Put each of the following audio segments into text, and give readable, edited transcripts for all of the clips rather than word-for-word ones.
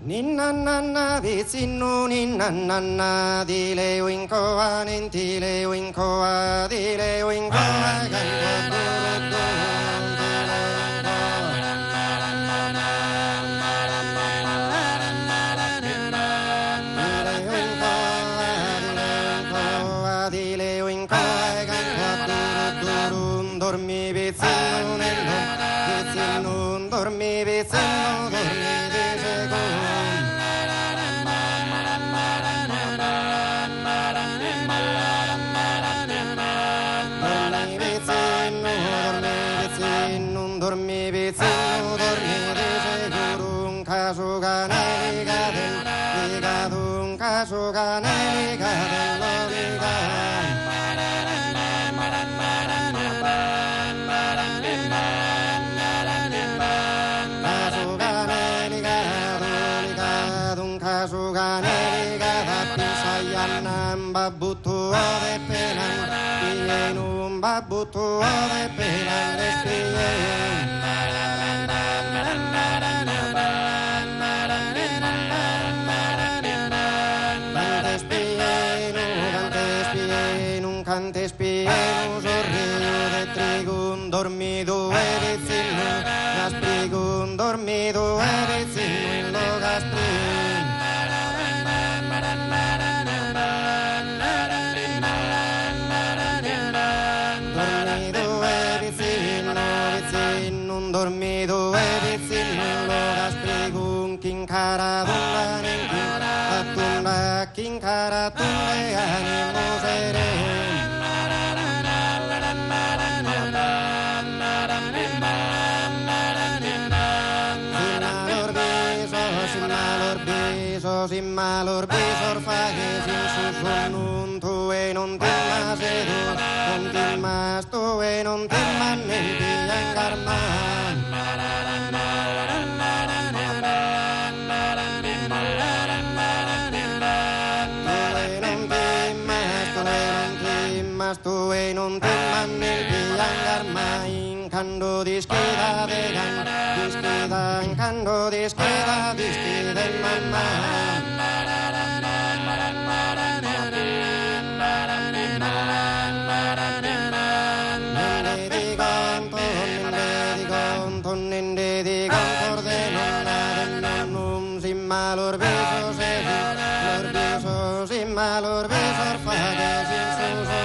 Ninna nanna pitzinnu ninna nanna ti leo in coa nen ti leo in coa ti leo in coa Ti leo in coa canto dormi pitzinnu nello pitzinnu dormi pitzinnu dormi di Dormi pitzinnu, dormi pitzinnu, dormi pitzinnu, dormi di sicuru, ca su cane ligaden, ligadun, ca su cane ligaden, lo ligan. Ca su cane ligadu, ligadun, ca su cane ligada, pinsaian babbu tuo de pena, pienun babbu tuo de pena, despien. Cantes pienu, cantes pienu, cantes pienu, sorriu de trigun, dormidu e pitzinnu, gasprigun, dormidu e pitzinnu in lo gasprin. Dormidu e pitzinnu, pitzinnu, dormidu e pitzinnu in lo gasprigun, chin cara tunda nenkin, atunda, chin cara tunda e animo seren. Sin malor viso, sin malor viso, sin malor viso, faghes in su sonnun tue non timas edu, non timas tue non timas nen piangarman. Tue non timas, tue non timas, tue non timas nen piangarmain, cando dischida degan, dischidan, cando dischida, dischiden mamma. Nende di conto, nende di conto, nende di conto, de nonna, de nonnum, sin malor beso, se lor beso, sin malor beso, faghe sin suso.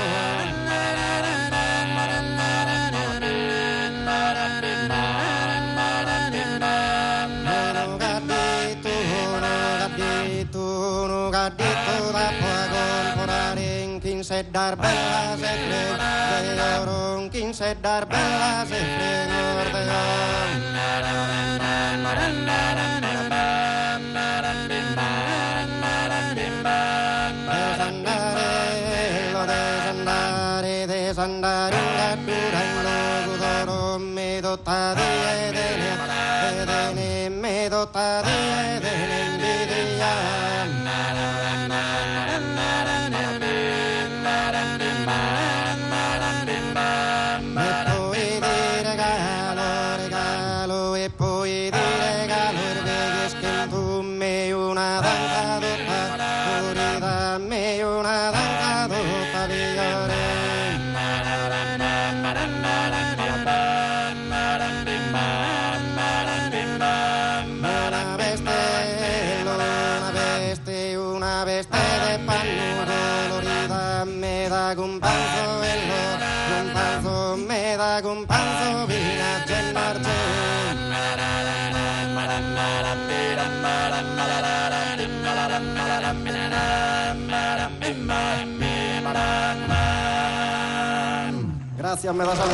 No gadditu, no gadditu, no gadditu da poagon poraren quince dar bella se fre de oron quince dar bella se fre ordeon. Desandare, lo desandare, desandare un gaddura in logo d'oro, me dota di edene, edene, me dota di edene, invidia. E poi di regalo, regalo, e poi di regalo, erveges che tu me una danza dotta, puri me una danza dotta, viore. Una veste, una veste, una veste de panno colorida, me da un panzo en lo, un panzo, me da un panzo, vina llenarse. Gracias, me das a